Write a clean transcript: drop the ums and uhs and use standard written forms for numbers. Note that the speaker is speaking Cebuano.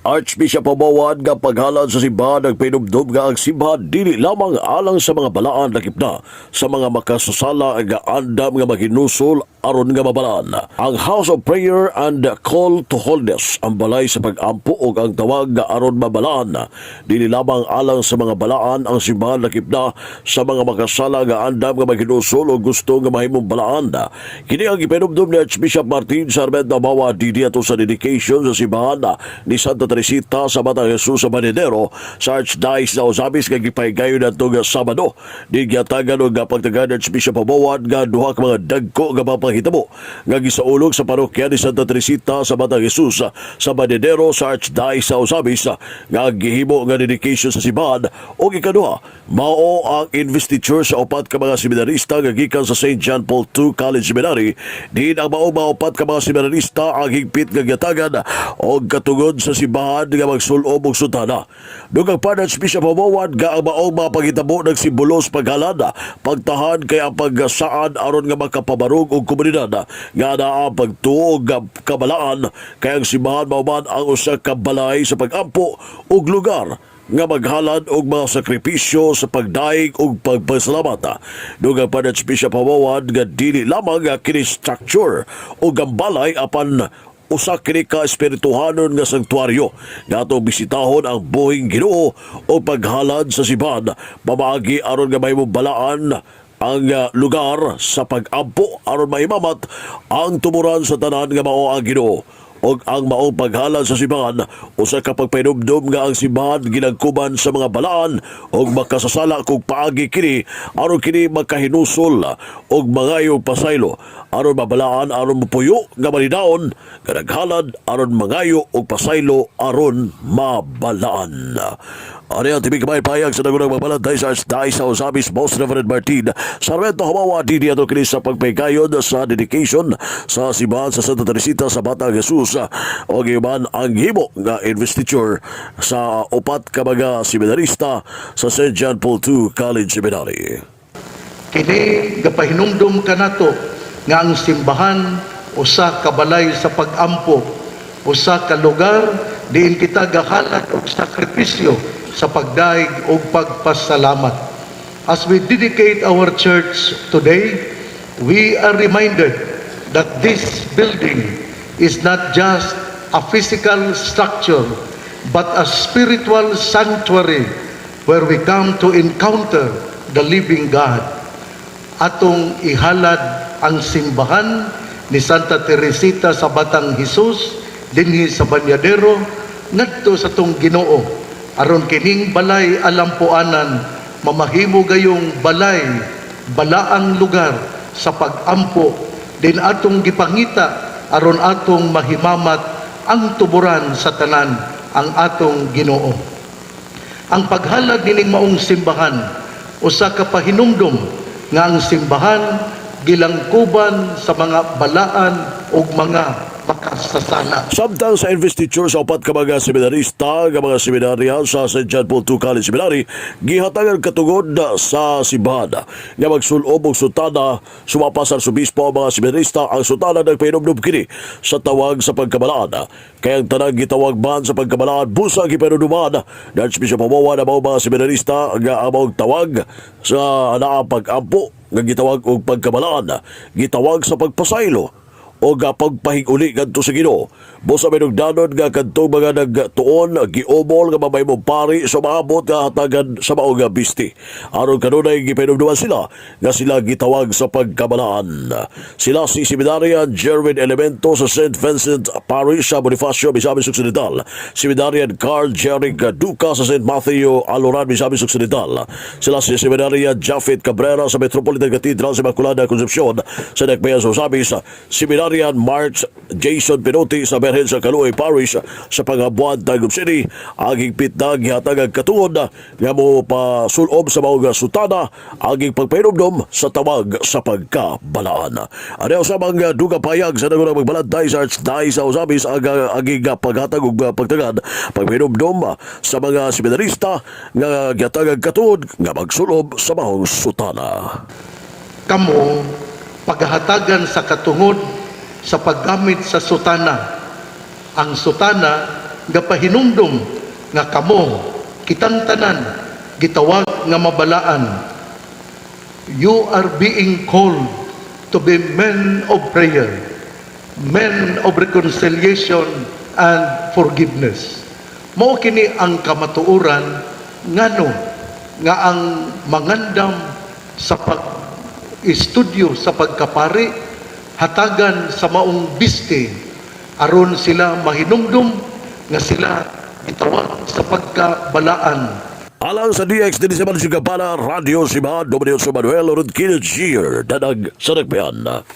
Archbishop Juboan nga paghalad sa simbahan nagpahinumdum nga ang simbahan dili lamang alang sa mga balaan, lakip na sa mga makasasala nga andam nga maghinusol aron nga mabalaan. Ang House of Prayer and Call to Holiness, ang balay sa pag-ampo ug ang tawag nga aron mabalaan. Dili lamang alang sa mga balaan ang simbahan, lakip na sa mga makasala nga andam nga maghinusol o gusto nga mahimong balaan. Kini ang gipahinumdum ni Archbishop Martin Sarmiento Juboa didi ato sa dedication sa simbahan ni Santa Teresita sa Batang Jesus sa Bañadero sa Archdiocese sa Ozamiz nga gipahigayon adtong Sabado. Di gihatagan og pagtagan Archbishop Juboan nga duha ka mga dagko nga mapanghitabo nga gisaulog sa parokya ni Santa Teresita sa Batang Jesus sa Bañadero sa Archdiocese sa Ozamiz nga gihimo nga dedication sa simbahan, ug ikaduha mao ang investiture sa upat ka mga seminarista nga gikan sa St. John Paul II College Seminary, diin ang mao mga upat ka mga seminarista ang higpit nga gihatagan og katungod sa simbahan nga magsul-ob og sutana. Dugang pa Archbishop Juboan nga ang maong mga panghitabo nagsimbolo sa paghalad, pagtahan kay ang pagsaad aron nga makapabarog og komunidad nga naa pagtuo og kabalaan, kay ang simbahan mao man ang usa ka balay sa pag-ampo ug lugar nga maghalad og mga sakripisyo sa pagdaig ug pagpasalamat. Dugang pa Archbishop Juboan nga dili lamang nga kini structure o gambalay, apan usa kini ka espirituhanon nga sanktuaryo nga atong bisitahon ang buhing Ginoo o paghalad sa simbahan pamaagi aron nga mahimong balaan ang lugar sa pag-ampo aron mahimamat ang tuburan sa tanan nga mao ang Ginoo, ug ang maong paghalad sa simbahan usa ka pagpahinumdum nga ang simbahan gilangkuban sa mga balaan ug makasasala kung paagi kini aron kini makahinusol ug mangayo pasaylo aron mabalaan, aron mopuyo nga malidaon nga naghalad aron mangayo og pasaylo aron mabalaan. Ano yan, tibig kamay payag sa nagunang magbalantay sa Archdiocese sa Ozamiz, Most Reverend Martin Sarmiento Juboa, dini ato kini sa pagpaygayon sa dedication sa simbahan sa Santa Teresita sa Batang Jesus o giman ang himo nga investiture sa upat ka mga seminarista sa St. John Paul II College Seminary. Kini gapahinumdum kanato nga ang simbahan usa ka balay sa pag-ampo, usa ka lugar diin kita gahalad og sakripisyo sa pagdaig ug pagpasalamat. As we dedicate our church today, we are reminded that this building is not just a physical structure, but a spiritual sanctuary where we come to encounter the living God. Atong ihalad ang simbahan ni Santa Teresita sa Batang Jesus dinhi sa Bañadero ngadto sa atong Ginoo aron kining balay alampuanan mamahimo gayong balay, balaang lugar sa pag-ampo din atong gipangita aron atong mahimamat ang tuburan sa tanan, ang atong Ginoo. Ang paghalad nining maong simbahan usa ka pahinumdom nga ang simbahan gilangkuban sa mga balaan ug mga makasasala. Samtang sa investiture sa upat ka mga seminarista nga mga seminaryan sa St. John Paul II College Seminary, gihatagan katungod sa simbahan nga magsulob og sutana sumapa sa Arsobispo ang mga seminarista. Ang sutana nagpahinumdum kini sa tawag sa pagkabalaan. Kay ang tanang gitawag man sa pagkabalaan, busa gipahinumduman ni Archbishop Juboa na mao mga seminarista nga ang maong tawag sa naa pag-ampo nga gitawag og pagkabalaan, gitawag sa pagpasaylo o nga pagpahiguli ngadto sa Ginoo. Busa may nugdanon nga kadtong mga nagtuon giumol nga mamahimong pari sa maabot nga hatagan sa maong nga bisti. Aron kanunay gipahinumduman sila nga sila gitawag sa pagkabalaan. Sila si Seminarian Jerwin Elemento sa St. Vincent Parish sa Bonifacio, Misamis Occidental. Seminarian Carl Jerry Duca sa St. Matthew Aloran, Misamis Occidental. Sila si Seminarian Jafet Cabrera sa Metropolitan Cathedral sa Immaculada Concepcion sa Nagpaya sa Ozamiz. Seminarian March Jason Pinotti sa Berhen sa Kaluoy Parish sa Pangabuan, Tagum City. Ang higpit na gihatag ang katungod nga mo pasulob sa maong sutana aging pagpahinumdom sa tawag sa pagkabalaan. Ano sa mga duga payag sa nagunang magbalantay sa Archdiocese sa Ozamiz ang aging paghatag ug pagtagad pagpahinumdom sa mga seminarista nga gihatag ang katungod nga magsulob sa maong sutana. Kamo paghahatagan sa katungod sa paggamit sa sutana. Ang sutana Gapahinumdum nga kamo, kitang tanan, gitawag nga mabalaan. You are being called to be men of prayer, men of reconciliation and forgiveness. Mao kini ang kamatuoran ngano nga ang mangandam sa pag estudyo sa pagkapari hatagan sa maong biste aron sila mahinumdum nga sila gitawag sa pagkabalaan. Alang sa DX din sa Manuel Gabala, Radio Simbahan, Dominio Manuel, Rodquil Gier, Danag sa Nagbayan.